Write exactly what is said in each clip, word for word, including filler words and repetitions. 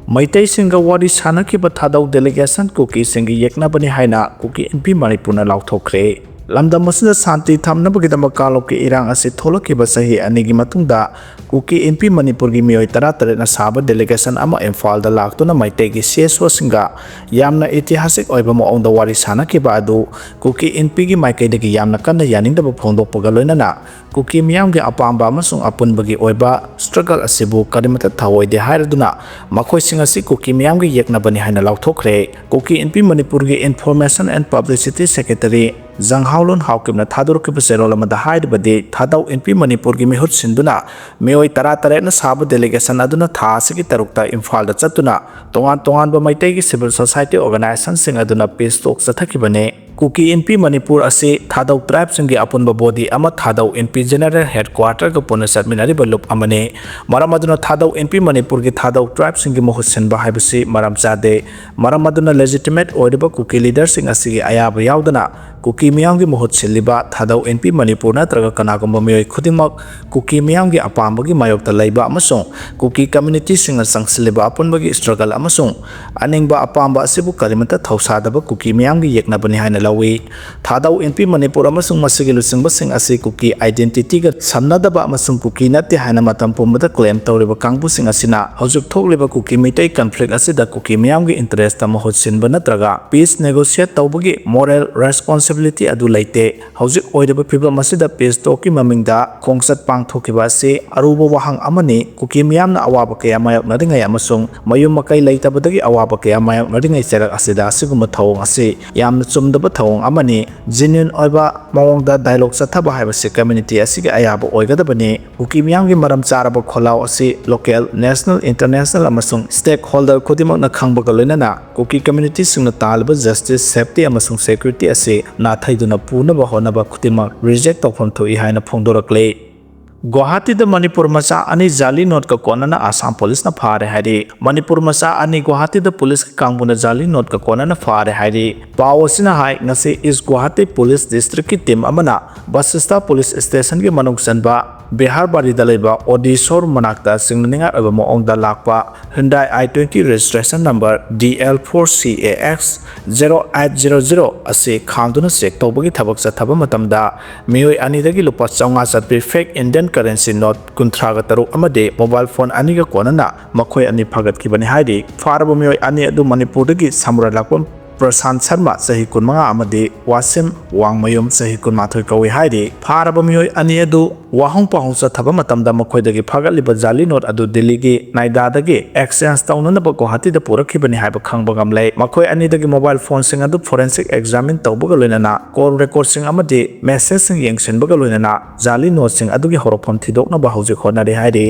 ꯃꯩꯇꯩꯁꯤꯡꯒ ꯋꯥꯔꯤ ꯁꯥꯟꯅꯈꯤꯕ ꯊꯥꯗꯧ ꯗꯦꯂꯤꯒꯦꯁꯟ ꯀꯨꯀꯤꯁꯤꯡꯒꯤ ꯌꯦꯛꯅꯕꯅꯤ ꯍꯥꯏꯅ ꯀꯨꯀꯤ ꯏꯟꯄꯤ ꯃꯅꯤꯄꯨꯔꯅ ꯂꯥꯎꯊꯣꯛꯈ꯭ꯔꯦ꯫ ꯂꯝꯗꯝ ꯑꯁꯤꯗ ꯁꯥꯟꯇꯤ ꯊꯝꯅꯕꯒꯤꯗꯃꯛ ꯀꯥꯡꯂꯨꯞꯀꯤ ꯏꯔꯥꯡ ꯑꯁꯤ ꯊꯣꯛꯂꯛꯈꯤꯕ ꯆꯍꯤ ꯑꯅꯤꯒꯤ ꯃꯇꯨꯡꯗ ꯀꯨꯀꯤ ꯏꯟꯄꯤ ꯃꯅꯤꯄꯨꯔꯒꯤ ꯃꯤꯑꯣꯏ ꯇꯔꯥꯇꯔꯦꯠꯅ ꯁꯥꯕ ꯗꯦꯂꯤꯒꯦꯁꯟ ꯑꯃ ꯏꯝꯐꯥꯜꯗ ꯂꯥꯛꯇꯨꯅ ꯃꯩꯇꯩꯒꯤ ꯁꯤ ꯑꯦꯁ ꯑꯣꯁꯤꯡꯒ ꯌꯥꯝꯅ ꯏꯇꯤꯍꯥꯁꯤꯛ ꯑꯣꯏꯕ ꯃꯑꯣꯡꯗ ꯋꯥꯔꯤ ꯁꯥꯟꯅꯈꯤꯕ ꯑꯗꯨ ꯀꯨꯀꯤ ꯏꯟꯄꯤꯒꯤ ꯃꯥꯏꯀꯩꯗꯒꯤ ꯌꯥꯝꯅ ꯀꯟꯅ ꯌꯥꯅꯤꯡꯗꯕ ꯐꯣꯡꯗꯣꯛꯄꯒ ꯂꯣꯏꯅꯅ ꯀꯨꯀꯤ ꯃꯤꯌꯥꯝꯒꯤ ꯑꯄꯥꯝꯕ ꯑꯃꯁꯨꯡ ꯑꯄꯨꯟꯕꯒꯤ ꯑꯣꯏꯕ ꯁ꯭ꯇ꯭ꯔꯒꯜ ꯑꯁꯤꯕꯨ ꯀꯔꯤꯃꯠꯇ ꯊꯧꯑꯣꯏꯗꯦ ꯍꯥꯏꯔꯗꯨꯅ ꯃꯈꯣꯏꯁꯤꯡ ꯑꯁꯤ ꯀꯨꯀꯤ ꯃꯤꯌꯥꯝꯒꯤ ꯌꯦꯛꯅꯕꯅꯤ ꯍꯥꯏꯅ ꯂꯥꯎꯊꯣꯛꯈ꯭ꯔꯦ꯫ ꯀꯨꯀꯤ ꯏꯟꯄꯤ ꯃꯅꯤꯄꯨꯔꯒꯤ Information and Publicity Secretary ꯖꯪꯍꯥꯎꯂꯨꯟ ꯍꯥꯎꯀꯤꯞꯅ ꯊꯥꯗꯣꯔꯛꯈꯤꯕ ꯆꯦꯔꯣꯜ ꯑꯃꯗ ꯍꯥꯏꯔꯤꯕꯗꯤ, ꯊꯥꯗꯧ ꯏꯟꯄꯤ ꯃꯅꯤꯄꯨꯔꯒꯤ ꯃꯤꯍꯨꯠ ꯁꯤꯟꯗꯨꯅ ꯃꯤꯑꯣꯏ ꯇꯔꯥꯇꯔꯦꯠꯅ ꯁꯥꯕ ꯗꯦꯂꯤꯒꯦꯁꯟ ꯑꯗꯨꯅ ꯊꯥ ꯑꯁꯤꯒꯤ ꯇꯔꯨꯛꯇ ꯏꯝꯐꯥꯜꯗ ꯆꯠꯇꯨꯅ ꯇꯣꯉꯥꯟ ꯇꯣꯉꯥꯟꯕ ꯃꯩꯇꯩꯒꯤ ꯁꯤꯚꯤꯜ ꯁꯣꯁꯥꯏꯇꯤ ꯑꯣꯔꯒꯅꯥꯏꯖꯦꯁꯟꯁꯤꯡ ꯑꯗꯨꯅ ꯄꯤꯁ ꯇꯣꯛ ꯆꯠꯊꯈꯤꯕꯅꯤ꯫ ꯀꯨꯀꯤ ꯏꯟꯄꯤ ꯃꯅꯤꯄꯨꯔ ꯑꯁꯤ ꯊꯥꯗꯧ ꯇ꯭ꯔꯥꯏꯕꯁꯤꯡꯒꯤ ꯑꯄꯨꯟꯕ ꯕꯣꯗꯤ ꯑꯃ, ꯊꯥꯗꯧ ꯏꯟꯄꯤ ꯖꯦꯅꯔꯦꯜ ꯍꯦꯗꯀ꯭ꯋꯥꯇꯔꯒ ꯄꯨꯟꯅ ꯆꯠꯃꯤꯟꯅꯔꯤꯕ ꯂꯨꯞ ꯑꯃꯅꯤ꯫ ꯃꯔꯝ ꯑꯗꯨꯅ ꯊꯥꯗꯧ ꯏꯟꯄꯤ ꯃꯅꯤꯄꯨꯔꯒꯤ ꯊꯥꯗꯧ ꯇ꯭ꯔꯥꯏꯕꯁꯤꯡꯒꯤ ꯃꯍꯨꯠ ꯁꯤꯟꯕ ꯍꯥꯏꯕꯁꯤ ꯃꯔꯝ ꯆꯥꯗꯦ꯫ ꯃꯔꯝ ꯑꯗꯨꯅ ꯂꯦꯖꯤꯇꯤꯃꯦꯠ ꯑꯣꯏꯔꯤꯕ ꯀꯨꯀꯤ ꯂꯤꯗꯔꯁꯤꯡ ꯑꯁꯤꯒꯤ ꯑꯌꯥꯕ ꯌꯥꯎꯗꯅ ꯀꯨꯀꯤ ꯃꯤꯌꯥꯝꯒꯤ ꯃꯍꯨꯠ ꯁꯤꯜꯂꯤꯕ ꯊꯥꯗꯧ ꯏꯟꯄꯤ ꯃꯅꯤꯄꯨꯔ ꯅꯠꯇ꯭ꯔꯒ ꯀꯅꯥꯒꯨꯝꯕ ꯃꯤꯑꯣꯏ ꯈꯨꯗꯤꯡꯃꯛ ꯀꯨꯀꯤ ꯃꯤꯌꯥꯝꯒꯤ ꯑꯄꯥꯝꯕꯒꯤ ꯃꯥꯌꯣꯛꯇ ꯂꯩꯕ ꯑꯃꯁꯨꯡ ꯀꯨꯀꯤ ꯀꯝꯃ꯭ꯌꯨꯅꯤꯇꯤꯁꯤꯡꯅ ꯆꯪꯁꯤꯜꯂꯤꯕ ꯑꯄꯨꯟꯕꯒꯤ ꯁ꯭ꯇ꯭ꯔꯒꯜ ꯑꯃꯁꯨꯡ ꯑꯅꯤꯡꯕ ꯑꯄꯥꯝꯕ ꯑꯁꯤꯕꯨ ꯀꯔꯤꯃꯠꯇ ꯊꯧꯁꯥꯗꯕ ꯀꯨꯀꯤ ꯃꯤꯌꯥꯝꯒꯤ ꯌꯦꯛꯅꯕꯅꯤ ꯍꯥꯏꯅ ꯂꯧꯏ꯫ ꯊꯥꯗꯧ ꯏꯟꯄꯤ ꯃꯅꯤꯄꯨꯔ ꯑꯃꯁꯨꯡ ꯃꯁꯤꯒꯤ ꯂꯨꯆꯤꯡꯕꯁꯤꯡ ꯑꯁꯤ ꯀꯨꯀꯤ ꯑꯥꯏꯗꯦꯟꯇꯤꯇꯤꯒ ꯁꯝꯅꯗꯕ ꯑꯃꯁꯨꯡ ꯀꯨꯀꯤ ꯅꯠꯇꯦ ꯍꯥꯏꯅ ꯃꯇꯝ ꯄꯨꯝꯕꯗ ꯀ꯭ꯂꯦꯝ ꯇꯧꯔꯤꯕ ꯀꯥꯡꯕꯨꯁꯤꯡ ꯑꯁꯤꯅ ꯍꯧꯖꯤꯛ ꯊꯣꯛꯂꯤꯕ ꯀꯨꯀꯤ ꯃꯤꯇꯩ ꯀꯟꯐ꯭ꯂꯤꯛ ꯑꯁꯤꯗ ꯀꯨꯀꯤ ꯃꯤꯌꯥꯝꯒꯤ ꯏꯟꯇꯔꯦꯁꯇ ꯃꯍꯨꯠ ꯁꯤꯟꯕ ꯅꯠꯇ꯭ꯔꯒ ꯄꯤꯁ ꯅꯦꯒꯣꯁꯤꯌꯦꯠ ꯇꯧꯕꯒꯤ ꯃꯣꯔꯦꯜ ꯔꯦꯁꯄꯣꯟꯁꯤꯕꯤꯂꯤꯇꯤ ꯑꯗꯨ ꯂꯩꯇꯦ꯫ ꯍꯧꯖꯤꯛ ꯑꯣꯏꯔꯤꯕ ꯐꯤꯕꯝ ꯑꯁꯤꯗ ꯄꯤꯁ ꯇꯣꯛꯀꯤ ꯃꯃꯤꯡꯗ ꯈꯣꯡꯆꯠ ꯄꯥꯡꯊꯣꯛꯈꯤꯕ ꯑꯁꯤ ꯑꯔꯨꯕ ꯋꯥꯍꯪ ꯑꯃꯅꯤ꯫ ꯀꯨꯀꯤ ꯃꯤꯌꯥꯝꯅ ꯑꯋꯥꯕ ꯀꯌꯥ ꯃꯥꯌꯣꯛꯅꯔꯤꯉꯩ ꯑꯃꯁꯨꯡ ꯃꯌꯨꯝ ꯃꯀꯩ ꯂꯩꯇꯕꯗꯒꯤ ꯑꯋꯥꯕ ꯀꯌꯥ ꯃꯥꯌꯣꯛꯅꯔꯤꯉꯩ ꯆꯩꯔꯛ ꯑꯁꯤꯗ ꯑꯁꯤꯒꯨꯝꯕ ꯊꯧꯑꯣꯡ ꯑꯁꯤ ꯌꯥꯝꯅ ꯆꯨꯝꯗꯕ ꯊꯧꯑꯣꯡ ꯑꯃꯅꯤ꯫ ꯖꯦꯅ꯭ꯌꯨꯟ ꯑꯣꯏꯕ ꯃꯑꯣꯡꯗ ꯗꯥꯏꯂꯣꯒ ꯆꯠꯊꯕ ꯍꯥꯏꯕꯁꯤ ꯀꯝꯃ꯭ꯌꯨꯅꯤꯇꯤ ꯑꯁꯤꯒꯤ ꯑꯌꯥꯕ ꯑꯣꯏꯒꯗꯕꯅꯤ꯫ ꯀꯨꯀꯤ ꯃꯤꯌꯥꯝꯒꯤ ꯃꯔꯝ ꯆꯥꯔꯕ ꯈꯣꯜꯂꯥꯎ ꯑꯁꯤ ꯂꯣꯀꯦꯜ, ꯅꯦꯁꯅꯦꯜ, ꯏꯟꯇꯔꯅꯦꯁꯅꯦꯜ ꯑꯃꯁꯨꯡ ꯁ꯭ꯇꯦꯛꯍꯣꯜꯗꯔ ꯈꯨꯗꯤꯡꯃꯛꯅ ꯈꯪꯕꯒ ꯂꯣꯏꯅꯅ ꯀꯨꯀꯤ ꯀꯝꯃ꯭ꯌꯨꯅꯤꯇꯤꯁꯤꯡꯅ ꯇꯥꯜꯂꯤꯕ ꯖꯁꯇꯤꯁ, ꯁꯦꯐꯇꯤ ꯑꯃꯁꯨꯡ ꯁꯦꯀ꯭ꯌꯨꯔꯤꯇꯤ ꯑꯁꯤ ꯅꯥꯊꯩꯗꯨꯅ ꯄꯨꯅꯕ ꯍꯣꯠꯅꯕ ꯈꯨꯗꯤꯡꯃꯛ ꯔꯤꯖꯦꯛ ꯇꯧꯐꯝ ꯊꯣꯛꯏ ꯍꯥꯏꯅ ꯐꯣꯡꯗꯣꯔꯛꯂꯤ꯫ ꯒꯨꯋꯥꯍꯥꯇꯤꯗ ꯃꯅꯤꯄꯨꯔ ꯃꯆꯥ ꯑꯅꯤ ꯖꯥꯂꯤ ꯅꯣꯠꯀ ꯀꯣꯟꯅꯅ ꯑꯁꯥꯝ ꯄꯨꯂꯤꯁꯅ ꯐꯥꯔꯦ ꯍꯥꯏꯔꯤ꯫ ꯃꯅꯤꯄꯨꯔ ꯃꯆꯥ ꯑꯅꯤ ꯒꯨꯋꯥꯍꯥꯇꯤꯗ ꯄꯨꯂꯤꯁꯀꯤ ꯀꯥꯡꯕꯨꯅ ꯖꯥꯂꯤ ꯅꯣꯠꯀ ꯀꯣꯟꯅꯅ ꯐꯥꯔꯦ ꯍꯥꯏꯔꯤ꯫ ꯄꯥꯎ ꯑꯁꯤꯅ ꯍꯥꯏ, ꯉꯁꯤ ꯏꯁ ꯒꯨꯋꯥꯍꯥꯇꯤ ꯄꯨꯂꯤꯁ ꯗꯤꯁꯇ꯭ꯔꯤꯛꯀꯤ ꯇꯤꯝ ꯑꯃꯅ ꯕꯁꯤꯁꯇꯥ ꯄꯨꯂꯤꯁ ꯁ꯭ꯇꯦꯁꯟꯒꯤ ꯃꯅꯨꯡ ꯆꯟꯕ ꯕꯤꯍꯥꯔ ꯕꯥꯔꯤꯗ ꯂꯩꯕ ꯑꯣꯗꯤ ꯁꯣꯔꯨꯝ ꯃꯅꯥꯛꯇ ꯆꯤꯡꯅꯅꯤꯡꯉꯥꯏ ꯑꯣꯏꯕ ꯃꯑꯣꯡꯗ ꯂꯥꯛꯄ Hyundai i twenty registration number D L four C A X zero eight zero zero ꯑꯁꯤ ꯈꯥꯝꯗꯨꯅ ꯆꯦꯛ ꯇꯧꯕꯒꯤ ꯊꯕꯛ ꯆꯠꯊꯕ ꯃꯇꯝꯗ ꯃꯤꯑꯣꯏ ꯑꯅꯤꯗꯒꯤ ꯂꯨꯄꯥ ꯆꯥꯝꯃꯉꯥ ꯆꯠꯄꯤ fake Indian currency note ꯀꯨꯟꯊ꯭ꯔꯥꯒ ꯇꯔꯨꯛ ꯑꯃꯗꯤ mobile phone ꯑꯅꯤꯒ ꯀꯣꯟꯅꯅ ꯃꯈꯣꯏ ꯑꯅꯤ ꯐꯥꯒꯠꯈꯤꯕꯅꯤ ꯍꯥꯏꯔꯤ꯫ ꯐꯥꯔꯕ ꯃꯤꯑꯣꯏ ꯑꯅꯤ ꯑꯗꯨ ꯃꯅꯤꯄꯨꯔꯗꯒꯤ ꯁꯃꯨꯔꯥꯏ ꯂꯥꯛꯄꯝ ꯄ꯭ꯔꯁꯥꯟ ꯁꯔꯃ ꯆꯍꯤ ꯀꯨꯟꯃꯉꯥ ꯑꯃꯗꯤ ꯋꯥꯁꯤꯝ ꯋꯥꯡꯃꯌꯨꯝ ꯆꯍꯤ ꯀꯨꯟꯃꯥꯊꯣꯏ ꯀꯧꯏ ꯍꯥꯏꯔꯤ꯫ ꯐꯥꯔꯕ ꯃꯤꯑꯣꯏ ꯑꯅꯤ ꯑꯗꯨ ꯋꯥꯍꯣꯡ ꯄꯥꯎꯍꯣꯡ ꯆꯠꯊꯕ ꯃꯇꯝꯗ ꯃꯈꯣꯏꯗꯒꯤ ꯐꯥꯒꯠꯂꯤꯕ ꯖꯥꯂꯤ ꯅꯣꯠ ꯑꯗꯨ ꯗꯤꯜꯂꯤꯒꯤ ꯅꯥꯏꯗꯥꯗꯒꯤ exchange ꯇꯧꯅꯅꯕ ꯒꯨꯋꯥꯍꯥꯇꯤꯗ ꯄꯨꯔꯛꯈꯤꯕꯅꯤ ꯍꯥꯏꯕ ꯈꯪꯕ ꯉꯝꯂꯦ꯫ ꯃꯈꯣꯏ ꯑꯅꯤꯗꯒꯤ mobile phoneꯁꯤꯡ ꯑꯗꯨ forensic examine ꯇꯧꯕꯒ ꯂꯣꯏꯅꯅ call recordꯁꯤꯡ ꯑꯃꯗꯤ messageꯁꯤꯡ ꯌꯦꯡꯁꯤꯟꯕꯒ ꯂꯣꯏꯅꯅ ꯖꯥꯂꯤ ꯅꯣꯠꯁꯤꯡ ꯑꯗꯨꯒꯤ ꯍꯧꯔꯛꯐꯝ ꯊꯤꯗꯣꯛꯅꯕ ꯍꯧꯖꯤꯛ ꯍꯣꯠꯅꯔꯤ ꯍꯥꯏꯔꯤ꯫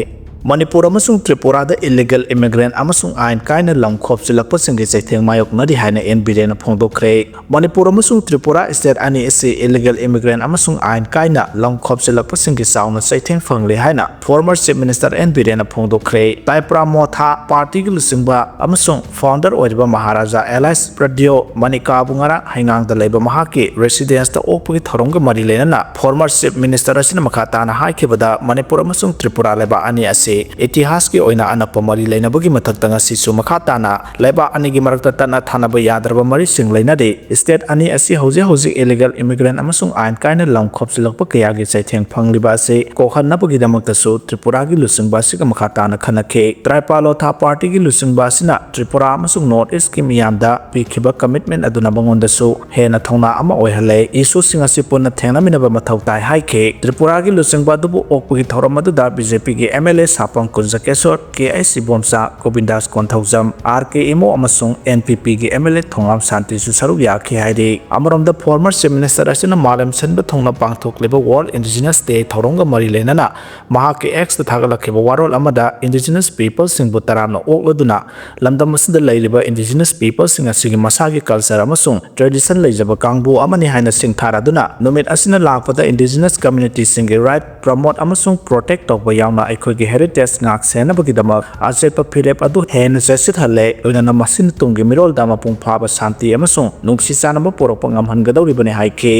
ꯃꯅꯤꯄꯨꯔ ꯑꯃꯁꯨꯡ ꯇ꯭ꯔꯤꯄꯨꯔꯥꯗ illegal immigrant ꯑꯃꯁꯨꯡ ꯑꯥꯏꯟ ꯀꯥꯏꯅ ꯂꯝ ꯈꯣꯞꯆꯤꯜꯂꯛꯄꯁꯤꯡꯒꯤ ꯆꯩꯊꯦꯡ ꯃꯥꯌꯣꯛꯅꯔꯤ ꯍꯥꯏꯅ ꯑꯦꯟ ꯕꯤꯔꯦꯟꯅ ꯐꯣꯡꯗꯣꯛꯈ꯭ꯔꯦ꯫ ꯃꯅꯤꯄꯨꯔ ꯑꯃꯁꯨꯡ ꯇ꯭ꯔꯤꯄꯨꯔꯥ state ꯑꯅꯤ ꯑꯁꯤ illegal immigrant ꯑꯃꯁꯨꯡ ꯑꯥꯏꯟ ꯀꯥꯏꯅ ꯂꯝ ꯈꯣꯞꯆꯤꯜꯂꯛꯄꯁꯤꯡꯒꯤ ꯆꯥꯎꯅ ꯆꯩꯊꯦꯡ ꯐꯪꯂꯦ ꯍꯥꯏꯅ former Chief Minister ꯑꯦꯟ ꯕꯤꯔꯦꯟꯅ ꯐꯣꯡꯗꯣꯛꯈ꯭ꯔꯦ꯫ ꯇꯥꯏꯄ꯭ꯔꯥ ꯃꯣꯊꯥ partyꯒꯤ ꯂꯨꯆꯤꯡꯕ ꯑꯃꯁꯨꯡ founder ꯑꯣꯏꯔꯤꯕ ꯃꯍꯥꯔꯥꯖꯥ ꯑꯦꯂꯥꯏꯁ ꯄ꯭ꯔꯗ꯭ꯌꯣ ꯃꯅꯤꯀꯥꯕꯨ ꯉꯔꯥꯡ ꯍꯩꯉꯥꯡꯗ ꯂꯩꯕ ꯃꯍꯥꯛꯀꯤ residenceꯇ ꯑꯣꯛꯄꯒꯤ ꯊꯧꯔꯝꯒ ꯃꯔꯤ ꯂꯩꯅꯅ former Chief Minister ꯑꯁꯤꯅ ꯃꯈꯥ ꯇꯥꯅ ꯍꯥꯏꯈꯤꯕꯗ, ꯃꯅꯤꯄꯨꯔ ꯑꯃꯁꯨꯡ ꯇ꯭ꯔꯤꯄꯨꯔꯥ ꯂꯩꯕꯥꯛ ꯑꯅꯤ ꯑꯁꯤ ꯏꯇꯤꯍꯥꯁꯀꯤ ꯑꯣꯏꯅ ꯑꯅꯛꯄ ꯃꯔꯤ ꯂꯩꯅꯕꯒꯤ ꯃꯊꯛꯇ ꯉꯁꯤꯁꯨ ꯃꯈꯥ ꯇꯥꯅ ꯂꯩꯕꯥꯛ ꯑꯅꯤꯒꯤ ꯃꯔꯛꯇ ꯇꯠꯅ ꯊꯥꯅꯕ ꯌꯥꯗ꯭ꯔꯕ ꯃꯔꯤꯁꯤꯡ ꯂꯩꯅꯔꯤ꯫ State ꯑꯅꯤ ꯑꯁꯤ ꯍꯧꯖꯤꯛ ꯍꯧꯖꯤꯛ illegal immigrant ꯑꯃꯁꯨꯡ ꯑꯥꯏꯟ ꯀꯥꯏꯅ ꯂꯝ ꯈꯣꯞꯆꯤꯜꯂꯛꯄ ꯀꯌꯥꯒꯤ ꯆꯩꯊꯦꯡ ꯐꯪꯂꯤꯕ ꯑꯁꯤ ꯀꯣꯛꯍꯟꯅꯕꯒꯤꯗꯃꯛꯇꯁꯨ ꯇ꯭ꯔꯤꯄꯨꯔꯥꯒꯤ ꯂꯨꯆꯤꯡꯕ ꯑꯁꯤꯒ ꯃꯈꯥ ꯇꯥꯅ ꯈꯟꯅꯈꯤ꯫ ꯇ꯭ꯔꯥꯏꯄꯥꯂꯣꯊꯥ partyꯒꯤ ꯂꯨꯆꯤꯡꯕ ꯑꯁꯤꯅ ꯇ꯭ꯔꯤꯄꯨꯔꯥ ꯑꯃꯁꯨꯡ North Eastꯀꯤ ꯃꯤꯌꯥꯝꯗ ꯄꯤꯈꯤꯕ commitment ꯑꯗꯨꯅ ꯃꯉꯣꯟꯗꯁꯨ ꯍꯦꯟꯅ ꯊꯧꯅꯥ ꯑꯃ ꯑꯣꯏꯍꯜꯂꯦ꯫ Issueꯁꯤꯡ ꯑꯁꯤ ꯄꯨꯟꯅ ꯊꯦꯡꯅꯃꯤꯟꯅꯕ ꯃꯊꯧ ꯇꯥꯏ ꯍꯥꯏꯈꯤ꯫ ꯇ꯭ꯔꯤꯄꯨꯔꯥꯒꯤ ꯂꯨꯆꯤꯡꯕ ꯑꯗꯨꯕꯨ ꯑꯣꯛꯄꯒꯤ ꯊꯧꯔꯝ ꯑꯗꯨꯗ BJPꯒꯤ MLA ꯁꯥꯄꯝ ꯀꯨꯟꯖꯀꯦꯁꯣꯔ, KIC ꯕꯣꯝꯆꯥ, ꯒꯣꯕꯤꯟꯗꯥꯁ Konthoujam, RK Imo ꯑꯃꯁꯨꯡ NPPꯒꯤ MLA ꯊꯣꯉꯥꯝ ꯁꯥꯟꯇꯤꯁꯨ ꯁꯔꯨꯛ ꯌꯥꯈꯤ ꯍꯥꯏꯔꯤ꯫ ꯑꯃꯔꯣꯝꯗ former Chief Minister ꯑꯁꯤꯅ ꯃꯥꯂꯦꯝ ꯁꯤꯟꯕ ꯊꯨꯡꯅ ꯄꯥꯡꯊꯣꯛꯂꯤꯕ World Indigenous Day ꯊꯧꯔꯝꯒ ꯃꯔꯤ ꯂꯩꯅꯅ ꯃꯍꯥꯛꯀꯤ Xꯇ ꯊꯥꯒꯠꯂꯛꯈꯤꯕ ꯋꯥꯔꯣꯜ ꯑꯃꯗ Indigenous peopleꯁꯤꯡꯕꯨ ꯇꯔꯥꯝꯅ ꯑꯣꯛꯂꯗꯨꯅ ꯂꯝꯗꯝ ꯑꯁꯤꯗ ꯂꯩꯔꯤꯕ Indigenous peopleꯁꯤꯡ ꯑꯁꯤꯒꯤ ꯃꯁꯥꯒꯤ culture ꯑꯃꯁꯨꯡ tradition ꯂꯩꯖꯕ ꯀꯥꯡꯕꯨ ꯑꯃꯅꯤ ꯍꯥꯏꯅ ꯁꯤꯡꯊꯥꯔꯗꯨꯅ ꯅꯨꯃꯤꯠ ꯑꯁꯤꯅ ꯂꯥꯛꯄꯗ Indigenous communityꯁꯤꯡꯒꯤ right promote ꯑꯃꯁꯨꯡ protect ꯇꯧꯕ ꯌꯥꯎꯅ ꯑꯩꯈꯣꯏꯒꯤ heritage ꯉꯥꯛ ꯁꯦꯟꯅꯕꯒꯤꯗꯃꯛ ꯑꯆꯦꯠꯄ ꯐꯤꯔꯦꯞ ꯑꯗꯨ ꯍꯦꯟꯅ ꯆꯦꯠꯁꯤꯠꯍꯜꯂꯦ, ꯂꯣꯏꯅꯅ ꯃꯁꯤꯅ ꯇꯨꯡꯒꯤ ꯃꯤꯔꯣꯜꯗ ꯃꯄꯨꯡ ꯐꯥꯕ ꯁꯥꯟꯇꯤ ꯑꯃꯁꯨꯡ ꯅꯨꯡꯁꯤ ꯆꯥꯟꯅꯕ ꯄꯨꯔꯛꯄ ꯉꯝꯍꯟꯒꯗꯧꯔꯤꯕꯅꯤ ꯍꯥꯏꯈꯤ꯫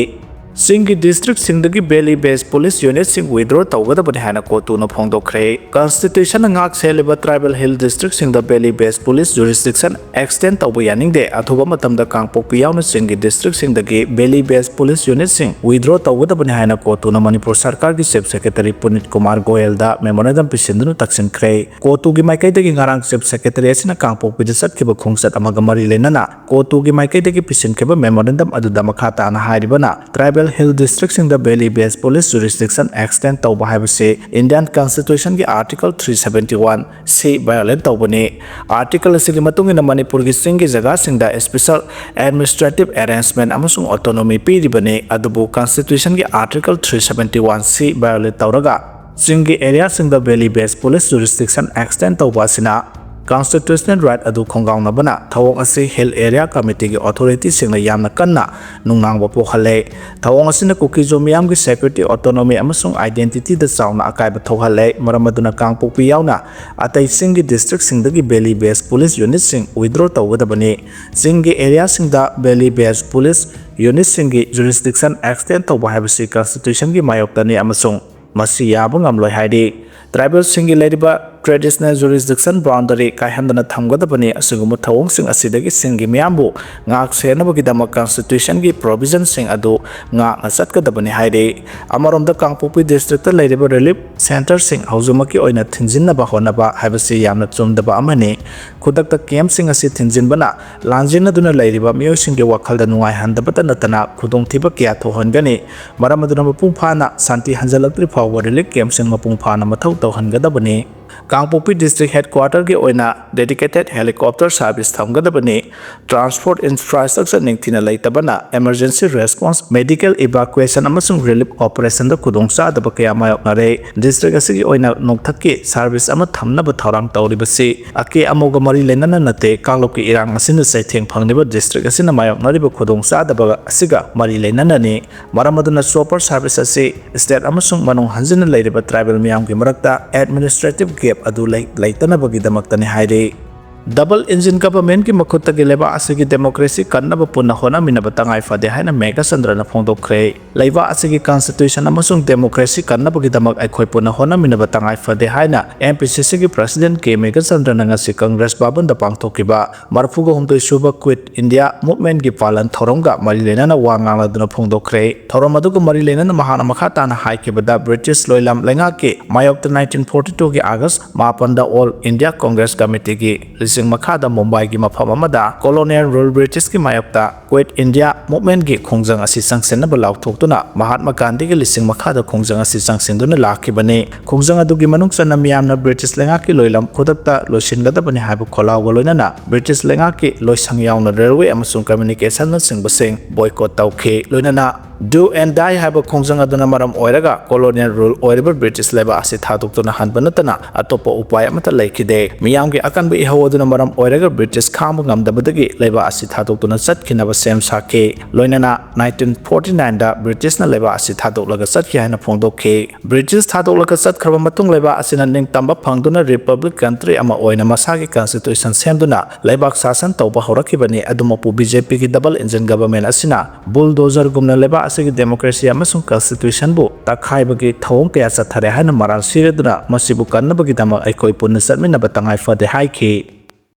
ꯆꯤꯡꯒꯤ districtꯁꯤꯡꯗꯒꯤ valley based police unitꯁꯤꯡ withdraw ꯇꯧꯒꯗꯕꯅꯤ ꯍꯥꯏꯅ ꯀꯣꯇꯨꯅ ꯐꯣꯡꯗꯣꯛꯈ꯭ꯔꯦ꯫ Constitutionꯅ ꯉꯥꯛ ꯁꯦꯜꯂꯤꯕ tribal hill districtꯁꯤꯡꯗ valley based police jurisdiction extend ꯇꯧꯕ ꯌꯥꯅꯤꯡꯗꯦ꯫ ꯑꯊꯨꯕ ꯃꯇꯝꯗ ꯀꯥꯡꯄꯣꯛꯄꯤ ꯌꯥꯎꯅ ꯆꯤꯡꯒꯤ districtꯁꯤꯡꯗꯒꯤ valley based police unitꯁꯤꯡ withdraw ꯇꯧꯒꯗꯕꯅꯤ ꯍꯥꯏꯅ ꯀꯣꯇꯨꯅ ꯃꯅꯤꯄꯨꯔ ꯁꯔꯀꯥꯔꯒꯤ Chief Secretary ꯄꯨꯅꯤꯠ ꯀꯨꯃꯥꯔ ꯒꯣꯌꯦꯜꯗ memorandum ꯄꯤꯁꯤꯟꯗꯨꯅ ꯇꯛꯁꯤꯟꯈ꯭ꯔꯦ꯫ ꯀꯣꯇꯨꯒꯤ ꯃꯥꯏꯀꯩꯗꯒꯤ ꯉꯔꯥꯡ Chief Secretary ꯑꯁꯤꯅ ꯀꯥꯡꯄꯣꯛꯄꯤꯗ ꯆꯠꯈꯤꯕ ꯈꯣꯡꯆꯠ ꯑꯃꯒ ꯃꯔꯤ ꯂꯩꯅꯅ ꯀꯣꯇꯨꯒꯤ ꯃꯥꯏꯀꯩꯗꯒꯤ ꯄꯤꯁꯤꯟꯈꯤꯕ memorandum ꯑꯗꯨꯗ ꯃꯈꯥ ꯇꯥꯅ ꯍꯥꯏꯔꯤꯕꯅ, tribal hill districtꯁꯤꯡꯗ valley based police jurisdiction extend ꯇꯧꯕ ꯍꯥꯏꯕꯁꯤ Indian Constitutionꯒꯤ Article three seventy one C violate ꯇꯧꯕꯅꯤ꯫ Article ꯑꯁꯤꯒꯤ ꯃꯇꯨꯡ ꯏꯟꯅ ꯃꯅꯤꯄꯨꯔꯒꯤ ꯆꯤꯡꯒꯤ ꯖꯒꯥꯁꯤꯡꯗ special administrative arrangement ꯑꯃꯁꯨꯡ autonomy ꯄꯤꯔꯤꯕꯅꯤ, ꯑꯗꯨꯕꯨ Constitutionꯒꯤ Article three seventy one C violate ꯇꯧꯔꯒ ꯆꯤꯡꯒꯤ areaꯁꯤꯡꯗ valley based police jurisdiction extend ꯇꯧꯕ ꯑꯁꯤꯅ constitutional right ꯑꯗꯨ ꯈꯣꯡꯒꯥꯎꯅꯕꯅ ꯊꯧꯑꯣꯡ ꯑꯁꯤ Hill Area Committeeꯒꯤ authorityꯁꯤꯡꯅ ꯌꯥꯝꯅ ꯀꯟꯅ ꯅꯨꯡꯅꯥꯡꯕ ꯄꯣꯛꯍꯜꯂꯦ꯫ ꯊꯧꯑꯣꯡ ꯑꯁꯤꯅ ꯀꯨꯀꯤꯖꯣ ꯃꯤꯌꯥꯝꯒꯤ security, autonomy ꯑꯃꯁꯨꯡ identityꯗ ꯆꯥꯎꯅ ꯑꯀꯥꯏꯕ ꯊꯣꯛꯍꯜꯂꯦ꯫ ꯃꯔꯝ ꯑꯗꯨꯅ ꯀꯥꯡꯄꯣꯛꯄꯤ ꯌꯥꯎꯅ ꯑꯇꯩ ꯆꯤꯡꯒꯤ districtꯁꯤꯡꯗꯒꯤ valley based police unitꯁꯤꯡ withdraw ꯇꯧꯒꯗꯕꯅꯤ꯫ ꯆꯤꯡꯒꯤ areaꯁꯤꯡꯗ valley based police unitꯁꯤꯡꯒꯤ jurisdiction extend ꯇꯧꯕ ꯍꯥꯏꯕꯁꯤ Constitutionꯒꯤ ꯃꯥꯌꯣꯛꯇꯅꯤ ꯑꯃꯁꯨꯡ ꯃꯁꯤ ꯌꯥꯕ ꯉꯝꯂꯣꯏ ꯍꯥꯏꯔꯤ꯫ Tribalꯁꯤꯡꯒꯤ ꯂꯩꯔꯤꯕ traditional jurisdiction boundary ꯀꯥꯏꯍꯟꯗꯅ ꯊꯝꯒꯗꯕꯅꯤ꯫ ꯑꯁꯤꯒꯨꯝꯕ ꯊꯧꯑꯣꯡꯁꯤꯡ ꯑꯁꯤꯗꯒꯤ ꯆꯤꯡꯒꯤ ꯃꯤꯌꯥꯝꯕꯨ ꯉꯥꯛ ꯁꯦꯟꯅꯕꯒꯤꯗꯃꯛ Constitutionꯒꯤ provisionꯁꯤꯡ ꯑꯗꯨ ꯉꯥꯛꯅ ꯆꯠꯀꯗꯕꯅꯤ ꯍꯥꯏꯔꯤ꯫ ꯑꯃꯔꯣꯝꯗ ꯀꯥꯡꯄꯣꯛꯄꯤ districtꯇ ꯂꯩꯔꯤꯕ relief centreꯁꯤꯡ ꯍꯧꯖꯤꯛꯃꯛꯀꯤ ꯑꯣꯏꯅ ꯊꯤꯡꯖꯤꯟꯅꯕ ꯍꯣꯠꯅꯕ ꯍꯥꯏꯕꯁꯤ ꯌꯥꯝꯅ ꯆꯨꯝꯗꯕ ꯑꯃꯅꯤ꯫ ꯈꯨꯗꯛꯇ campꯁꯤꯡ ꯑꯁꯤ ꯊꯤꯡꯖꯤꯟꯕꯅ ꯂꯥꯟꯖꯦꯟꯅꯗꯨꯅ ꯂꯩꯔꯤꯕ ꯃꯤꯑꯣꯏꯁꯤꯡꯒꯤ ꯋꯥꯈꯜꯗ ꯅꯨꯡꯉꯥꯏꯍꯟꯗꯕꯇ ꯅꯠꯇꯅ ꯈꯨꯗꯣꯡꯊꯤꯕ ꯀꯌꯥ ꯊꯣꯛꯍꯟꯒꯅꯤ꯫ ꯃꯔꯝ ꯑꯗꯨꯅ ꯃꯄꯨꯡ ꯐꯥꯅ ꯁꯥꯟꯇꯤ ꯍꯟꯖꯤꯜꯂꯛꯇ꯭ꯔꯤ ꯐꯥꯎꯕ relief campꯁꯤꯡ ꯃꯄꯨꯡ ꯐꯥꯅ ꯃꯊꯧ ꯇꯧꯍꯟꯒꯗꯕꯅꯤ꯫ ꯀꯥꯡꯄꯣꯛꯄꯤ district headquarterꯒꯤ ꯑꯣꯏꯅ dedicated helicopter service ꯊꯝꯒꯗꯕꯅꯤ꯫ Transport infrastructure ꯅꯤꯡꯊꯤꯅ ꯂꯩꯇꯕꯅ emergency response, medical evacuation ꯑꯃꯁꯨꯡ relief operationꯗ ꯈꯨꯗꯣꯡꯆꯥꯗꯕ ꯀꯌꯥ ꯃꯥꯌꯣꯛꯅꯔꯦ꯫ District ꯑꯁꯤꯒꯤ ꯑꯣꯏꯅ ꯅꯣꯡꯊꯛꯀꯤ service ꯑꯃ ꯊꯝꯅꯕ ꯊꯧꯔꯥꯡ ꯇꯧꯔꯤꯕꯁꯤ ꯑꯀꯦ ꯑꯃꯧꯒ ꯃꯔꯤ ꯂꯩꯅꯅ ꯅꯠꯇꯦ, ꯀꯥꯡꯂꯨꯞꯀꯤ ꯏꯔꯥꯡ ꯑꯁꯤꯅ ꯆꯩꯊꯦꯡ ꯐꯪꯂꯤꯕ district ꯑꯁꯤꯅ ꯃꯥꯌꯣꯛꯅꯔꯤꯕ ꯈꯨꯗꯣꯡꯆꯥꯗꯕ ꯑꯁꯤꯒ ꯃꯔꯤ ꯂꯩꯅꯅꯅꯤ꯫ ꯃꯔꯝ ꯑꯗꯨꯅ chopper service ꯑꯁꯤ state ꯑꯃꯁꯨꯡ ꯃꯅꯨꯡ ꯍꯟꯖꯤꯟꯅ ꯂꯩꯔꯤꯕ tribal ꯃꯤꯌꯥꯝꯒꯤ ꯃꯔꯛꯇ administrative gap ꯑꯗꯨ ꯂꯩ-, ꯂꯩꯇꯅꯕꯒꯤꯗꯃꯛꯇꯅꯤ ꯍꯥꯏꯔꯤ꯫ Double engine governmentꯀꯤ ꯃꯈꯨꯠꯇꯒꯤ ꯂꯩꯕꯥꯛ ꯑꯁꯤꯒꯤ democracy ꯀꯟꯅꯕ ꯄꯨꯟꯅ ꯍꯣꯠꯅꯃꯤꯟꯅꯕ ꯇꯉꯥꯏ ꯐꯗꯦ ꯍꯥꯏꯅ ꯃꯦꯘꯆꯟꯗ꯭ꯔꯅ ꯐꯣꯡꯗꯣꯛꯈ꯭ꯔꯦ꯫ ꯂꯩꯕꯥꯛ ꯑꯁꯤꯒꯤ constitution ꯑꯃꯁꯨꯡ democracy ꯀꯟꯅꯕꯒꯤꯗꯃꯛ ꯑꯩꯈꯣꯏ ꯄꯨꯟꯅ ꯍꯣꯠꯅꯃꯤꯟꯅꯕ ꯇꯉꯥꯏ ꯐꯗꯦ ꯍꯥꯏꯅ M P C Cꯒꯤ president K ꯃꯦꯘꯆꯟꯗ꯭ꯔꯅ ꯉꯁꯤ Congress ꯚꯕꯟꯗ ꯄꯥꯡꯊꯣꯛꯈꯤꯕ ꯃꯔꯤꯐꯨ ꯍꯨꯝꯗꯣꯏ ꯁꯨꯕ Quit India Movementꯀꯤ ꯄꯥꯂꯟ ꯊꯧꯔꯝꯒ ꯃꯔꯤ ꯂꯩꯅꯅ ꯋꯥ ꯉꯥꯡꯂꯗꯨꯅ ꯐꯣꯡꯗꯣꯛꯈ꯭ꯔꯦ꯫ ꯊꯧꯔꯝ ꯑꯗꯨꯒ ꯃꯔꯤ ꯂꯩꯅꯅ ꯃꯍꯥꯛꯅ ꯃꯈꯥ ꯇꯥꯅ ꯍꯥꯏꯈꯤꯕꯗ, British ꯂꯣꯏꯂꯝ ꯂꯩꯉꯥꯛꯀꯤ ꯃꯥꯌꯣꯛꯇ nineteen forty twoꯒꯤ August ꯃꯥꯄꯟꯗ All India Congress Committeeꯒꯤ ꯂꯤꯁꯤꯡ ꯃꯈꯥꯗ ꯃꯨꯝꯕꯥꯏꯒꯤ ꯃꯐꯝ ꯑꯃꯗ colonial rule Britishꯀꯤ ꯃꯥꯌꯣꯛꯇ Quit India Movementꯀꯤ ꯈꯣꯡꯖꯪ ꯑꯁꯤ ꯆꯪꯁꯤꯟꯅꯕ ꯂꯥꯎꯊꯣꯛꯇꯨꯅ ꯃꯍꯥꯠꯃ ꯒꯥꯟꯙꯤꯒꯤ ꯂꯤꯁꯤꯡ ꯃꯈꯥꯗ ꯈꯣꯡꯖꯪ ꯑꯁꯤ ꯆꯪꯁꯤꯟꯗꯨꯅ ꯂꯥꯛꯈꯤꯕꯅꯤ꯫ ꯈꯣꯡꯖꯪ ꯑꯗꯨꯒꯤ ꯃꯅꯨꯡ ꯆꯟꯅ ꯃꯤꯌꯥꯝꯅ British ꯂꯩꯉꯥꯛꯀꯤ ꯂꯣꯏꯂꯝ ꯈꯨꯗꯛꯇ ꯂꯣꯏꯁꯤꯟꯒꯗꯕꯅꯤ ꯍꯥꯏꯕ ꯈꯣꯜꯂꯥꯎꯒ ꯂꯣꯏꯅꯅ British ꯂꯩꯉꯥꯛꯀꯤ ꯂꯣꯏꯁꯪ ꯌꯥꯎꯅ railway ꯑꯃꯁꯨꯡ communicationꯅꯆꯤꯡꯕꯁꯤꯡ boycott ꯇꯧꯈꯤ꯫ ꯂꯣꯏꯅꯅ Do and Die ꯍꯥꯏꯕ ꯈꯣꯡꯖꯪ ꯑꯗꯨꯅ ꯃꯔꯝ ꯑꯣꯏꯔꯒ colonial rule ꯑꯣꯏꯔꯤꯕ British ꯂꯩꯕꯥꯛ ꯑꯁꯤ ꯊꯥꯗꯣꯛꯇꯨꯅ ꯍꯟꯕ ꯅꯠꯇꯅ ꯑꯇꯣꯞꯄ ꯎꯄꯥꯏ ꯑꯃꯠꯇ ꯂꯩꯈꯤꯗꯦ꯫ ꯃꯤꯌꯥꯝꯒꯤ ꯑꯀꯟꯕ ꯏꯍꯧ ꯑꯗꯨꯅ ꯃꯔꯝ ꯑꯣꯏꯔꯒ British ꯈꯥꯡꯕ ꯉꯝꯗꯕꯗꯒꯤ ꯂꯩꯕꯥꯛ ꯑꯁꯤ ꯊꯥꯗꯣꯛꯇꯨꯅ ꯆꯠꯈꯤꯅꯕ ꯁꯦꯝ ꯁꯥꯈꯤ꯫ ꯂꯣꯏꯅꯅ nineteen forty nineꯗ Britishꯅ ꯂꯩꯕꯥꯛ ꯑꯁꯤ ꯊꯥꯗꯣꯛꯂꯒ ꯆꯠꯈꯤ ꯍꯥꯏꯅ ꯐꯣꯡꯗꯣꯛꯈꯤ꯫ British ꯊꯥꯗꯣꯛꯂꯒ ꯆꯠꯈ꯭ꯔꯕ ꯃꯇꯨꯡ ꯂꯩꯕꯥꯛ ꯑꯁꯤꯅ ꯅꯤꯡꯇꯝꯕ ꯐꯪꯗꯨꯅ republic country ꯑꯃ ꯑꯣꯏꯅ ꯃꯁꯥꯒꯤ constitution ꯁꯦꯝꯗꯨꯅ ꯂꯩꯕꯥꯛ ꯁꯥꯁꯟ ꯇꯧꯕ ꯍꯧꯔꯛꯈꯤꯕꯅꯤ꯫ ꯑꯗꯨꯃꯛꯄꯨ B J Pꯒꯤ double engine government ꯑꯁꯤꯅ bulldozerꯒꯨꯝꯅ ꯂꯩꯕꯥꯛ ꯑꯁꯤꯒꯤ democracy ꯑꯃꯁꯨꯡ constitutionꯕꯨ ꯇꯛꯈꯥꯏꯕꯒꯤ ꯊꯧꯑꯣꯡ ꯀꯌꯥ ꯆꯠꯊꯔꯦ ꯍꯥꯏꯅ ꯃꯔꯥꯜ ꯁꯤꯔꯗꯨꯅ ꯃꯁꯤꯕꯨ ꯀꯟꯅꯕꯒꯤꯗꯃꯛ ꯑꯩꯈꯣꯏ ꯄꯨꯟꯅ ꯆꯠꯃꯤꯟꯅꯕ ꯇꯉꯥꯏ ꯐꯗꯦ ꯍꯥꯏꯈꯤ꯫